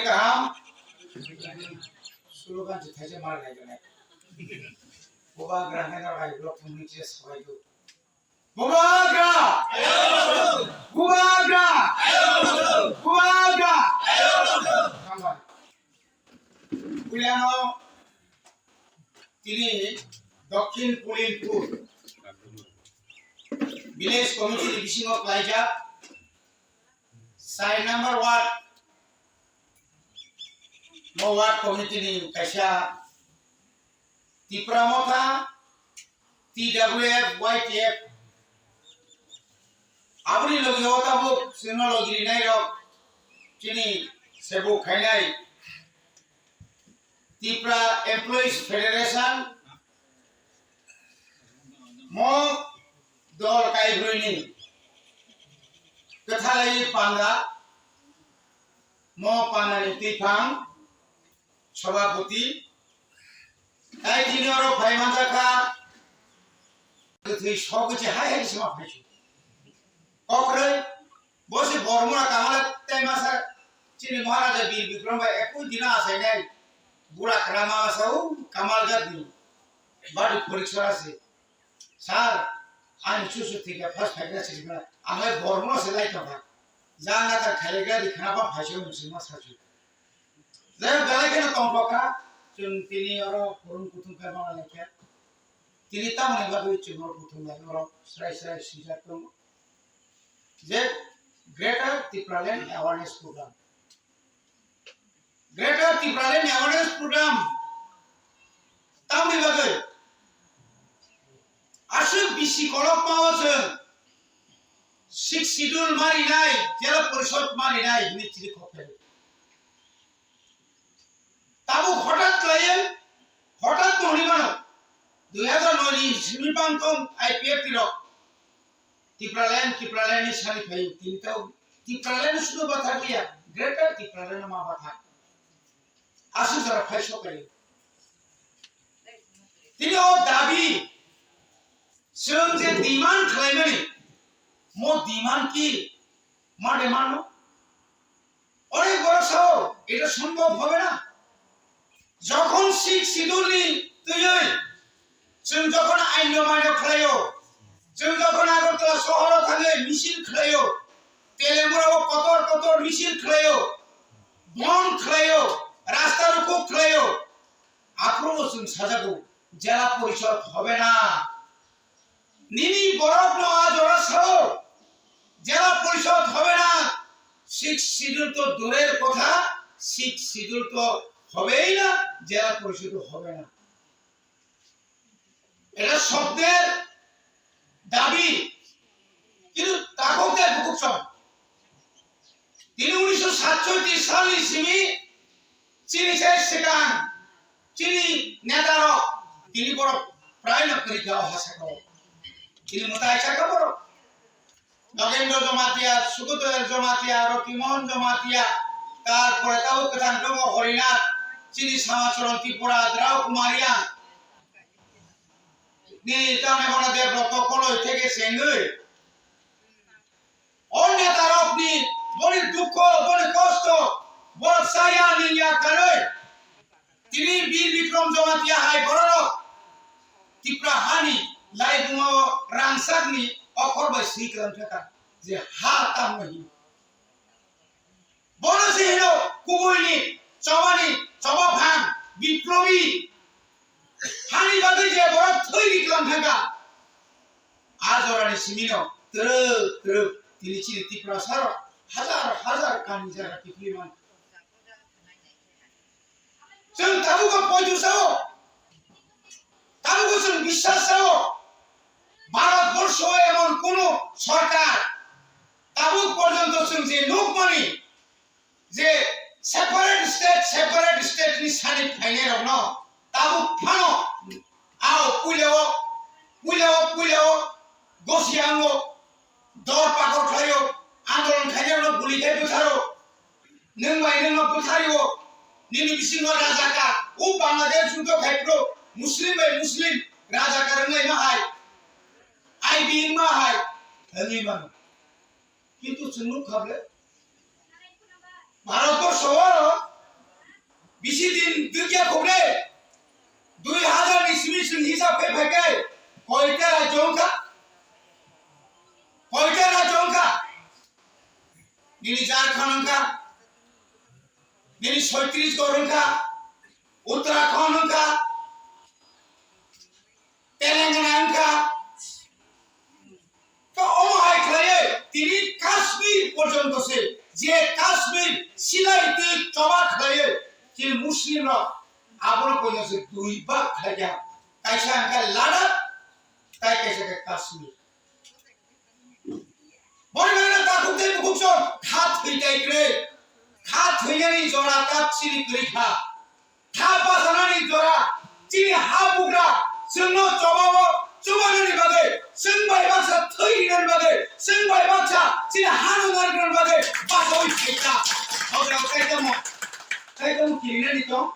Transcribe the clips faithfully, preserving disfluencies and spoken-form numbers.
Kaham. Slogan se thaise mar lai gana. Bubagra hena rai block thumni che sabai do. Bubagra! Bubagra! Bubagra! Hambai. Puilano tini Dokhin Pulinpur Village Committee ni bisingo klaijak sai number ward, mo ward committee ni kaisa Tipra Motha, T W F, Y T F, aboni logi o tabuk chwngno logi rinai rok chini sebo khainai Tipra Employees Federation, mo dol kaibrwini kwthalai panda, mo pandani twiphang, Sabhapati, tai tini oro phai manjakha, kwthwi sok se hai hai se ma phaisu. Kokroi, bo se Bormura Kamala tai masa chini Maharaja Bir Bikram bai ekui dina asainai, bura khana ma masa o Kamal jat ni, badu phorik sora se. Sir, ani chuchu thika first phaikha sikha, ang lai Bormura se lai tongkha. Jang na ta khailaikha ri khana ba phaisio musi ma sachu. Jai belai kheno tongthokha, chwng tini oro khorang kuthum khe mana lekha. Tini tamoni bagwi chwng oro kuthum lai oro srai srai swijak tongo. Je Greater Tipraland Awareness Program. Greater Tipraland Awareness Program tamni bagwi aswk bisi kolokma o chwng Sixth Schedule marinai, Jela Porishod marinai hinwi chini kok phai. Tabuk hotat khlaiwi, hotat no hwnwi mano, dui hazar noi ni simi bang tong I P F T rok Tipraland, Tipraland ni sani phai, tini tao Tipraland sudo bathak liya, Greater Tipraland ma bathak. Aswk jora phai sokai. Tini o dabi, chwng je demand khlaimani, mo demand ki, ma demand no? অনেক বড় শহর, এটা সম্ভব হবে না। যখন six schedule নি তুই, তুমি যখন আইন মান্য খেলাইও, তুমি যখন আগরতলা শহরে থাকলে মিছিল খেলাইও, তেলেমুড়া কতর কতর মিছিল খেলাইও, বন্ধ খেলাইও, রাস্তা রুকু খেলাইও, আক্রমণ সাজাবো, জেলা পরিষদ হবে না। Nini borok no a jora sao, jela porishod hobe na, sixth schedule to durer kotha, sixth schedule to hobei na, jela porishod to hobe na. Eta shobder dabi, kintu takhuk de bukuk song. Tini unisho satchoi salni simi chini se sikang, chini netarok, tini borok prai no kwrwi kha o ha saka o. Tini mwtai saka borok. Nagendra Jamatia, Sukodoyal Jamatia, Rotimohon Jamatia, tarpore tabo kwthang tongo Horinath, chini Samacharan Tripura, Drao Kumar Yang. Nini tamni bono Debrotto Koloi theke chengwi. O netarokni boni dukho, boni kosto, borok chaya ningya kanwi. Tini Bir Bikram Jamatia hai bororok Tipra hani laibungo rangchakni okhor bai swi kwlang thaka je ha tamno hino. Bono se hino kubuini, chobani, choba phang, biplobi. Hani bagwi je borok thwi ri kwlang thangkha. A jorani simino twrwk twrwk tini chini Tiprasarok hazar hazar kani jaga kiphilwi man. Chwng tabukbo poito sao, tabukbo chwng biswas sao. Bharat borsho emon kono sorkar tabuk porjonto chwng je nukmani, je separate state, separate state ni sani phainai rokno tabuk phano ao puilao, puilao, puilao gosi ango dor pakor khlaio, andolon khainai rokno guli khai bwtharo, nwng bai nwngno bwthario, nini bisingo rajaka, o Bangladesh judo khai pro, Muslim bai Muslim rajaka rwngnai ma hai, I B wngma hai, wngwi mano. Kintu chwng nuk kha ble? Bharatborsho o Nini soitris gor wngkha, Uttarakhand wngkha, Telangana wngkha. To omo hai khlaiwi tini Kashmir porjonto se, je Kashmir silai twi choba khlaiwi chini Muslim rok abono koino se dui bak khlaikha. Kaisa wngkha Ladakh, tai kaisa khe Kashmir. Boni bagwino takhuk tei bukhuk song kha thwi tai kwrwi. Kha thwinani jora tak chini kwrwi kha. Kha bachanani jora chini ha bugra chwngno chobao chubanani bagwi, chwng bai baksa thwi rinani bagwi, chwng bai baksa chini hano narwknani bagwi bachaui phaikha. Hobra kaitorno, kaitorno kirinani tong?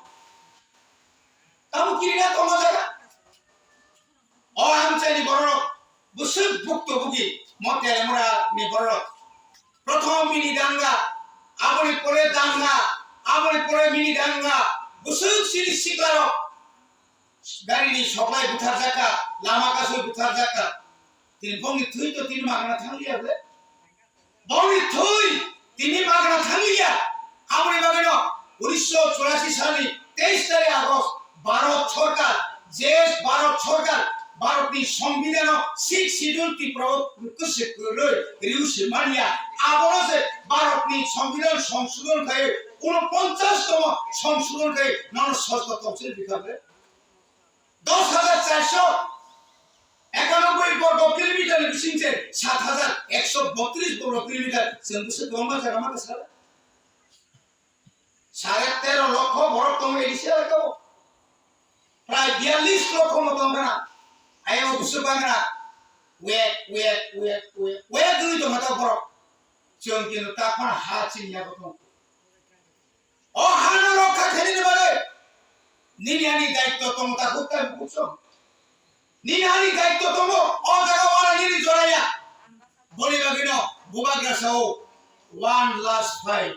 Tamo kirina tongo jaga? O amchaini bororok bwswk bukto bugi mo Telemura ni bororok. Prothom bini danga, aboni pore danga, aboni pore bini danga, bwswk sini siklarok. Gari ni soklai butharjakha, lama kasui butharjakha. Tini bongni thwi to tini magna thangliya ble. Bongni thwi tini magna thangliya. Aboni bagwino unisho churasi salni teis tarik August Bharat Sorkar, je Bharat Sorkar, Bharatni Songbidanno Sixth Schedule Tripura o kwse kwrwi riu se manya. Abono se Bharatni Songbidan songsodhon khai unoponchas tomo songsodhon khai nono sosto tongsil bikhabe. Dos hajar charso ekanoboi borgo kilometer ni bising se sat hajar ekso botris borgo kilometer chwng bwswk kwbangma jaga ma kwsa. Sare tero lokho borok tongo A D C elaka o. Prai biyallis lokho mo tong khana. Ayang o bwswk bang khana. Wek, wek, wek, wek, wek gwnwi tong kha borok. Chwng kintu ta phano ha chini yago tong. O hano rokha khainani bagwi nini ani daitto tongo, ta huk ta bukhuk song. Nini ani daitto tongo, o jaga wala nini joraya. Boni bagwino bubagra sao, one last fight.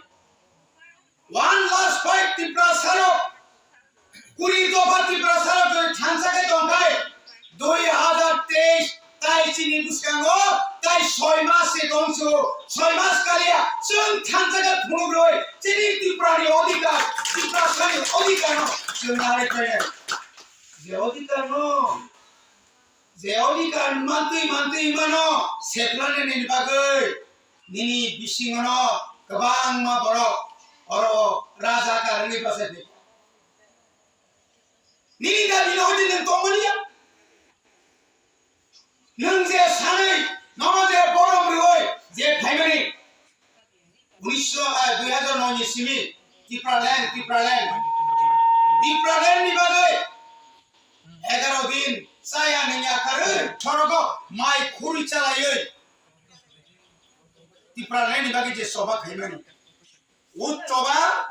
One last fight Tiprasa rok. Kuri dopha Tiprasa rok jodi thansa khe tongkhai, dui hajar teis tai chini bwskango tai soi mas se tongsu, soi mas kaliya chwng thansa khe phunuk rwi chini Tripura ni odhikar, Tiprasa ni odhikar no chwng narwk khainai. Je odhikar no, je odhikar mantwi mantwi mano seplani ni bagwi nini bisingo no kwbangma borok oro raja karwi bachai phaikha. Nini dabi no hodi nwng tongmani ya. Nwng je sanwi, nono je borom rwi, je phaimani. Unisho, ah, dui hajar noi ni simi Tipraland, Tipraland. Tipraland ni bagwi egaro din chaya nungya karwi, sorogo mai khurwi chalaiwi. Tipraland ni bagwi je soba khaimani. O choba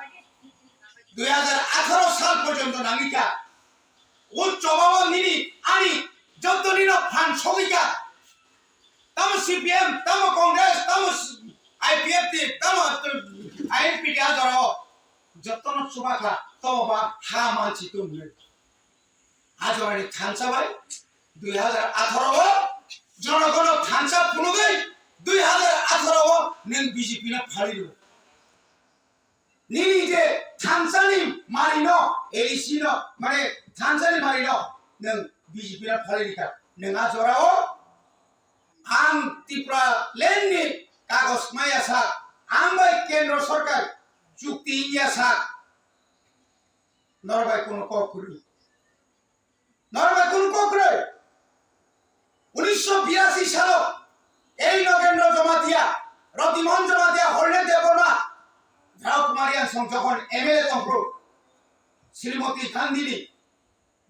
dui hajar atharo sal porjonto nangikha. O choba o nini ani joto nino phan sogikha. Tamo C P M, tamo Congress, tamo I P F T, tamo I N P T a jorao jotono chubakha, tamo ba ha mansi tongmani. A jorani thansa bai dui hajar atharo o jonogono thansa phunugwi dui hajar atharo o nwng B J P no phalwi rw. Nini je thansani marino, A D C no, mane thansani marino nwng B J P no phalwi rikha. Nwng a jorao ang Tipraland ni kagos maya sa, ang bai Kendro Sorkar chukti wngya sa, norok bai kunu kok kwrwi. Norok bai kunu kok kwrwi. Unisho birasi salo ei Nagendra Jamatia, Ratimohan Jamatia, Horne Debbarma, Rao Kumar Yangsong jokhon M L A tongphuru, Srimoti Gandhini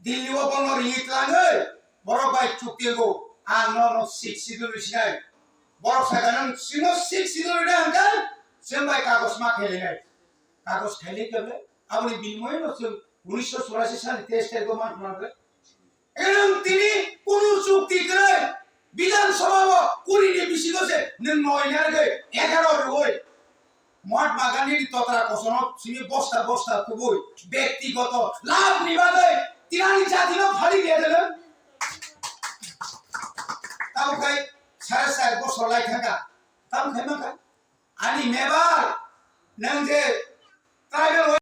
Delhi o bono ringwi tlangwi borok bai chukti wngo, ang nono Sixth Schedule rwi sinai. Borok sakha nwng chwngno Sixth Schedule rwna hwnkhe chwng bai kagos ma khailainai. Kagos khailai khe aboni binimoyano chwng unisho churasi sani teis tarikh o man khna hwnkhe. Nwng tini kunu chukti kwrwi Bidhan Sabha o kuri ni bisingo se nwng noi narwgwi egaro rwui Mahatma Gandhi ni totra kosono simi bosta bosta kubui bektigoto labh ni bagwi tini ani jati no phari liya de nwng. Tamo khai sare sar bosor lai thangkha. Tamo khai mankha. Ani mebar nwng je Tribal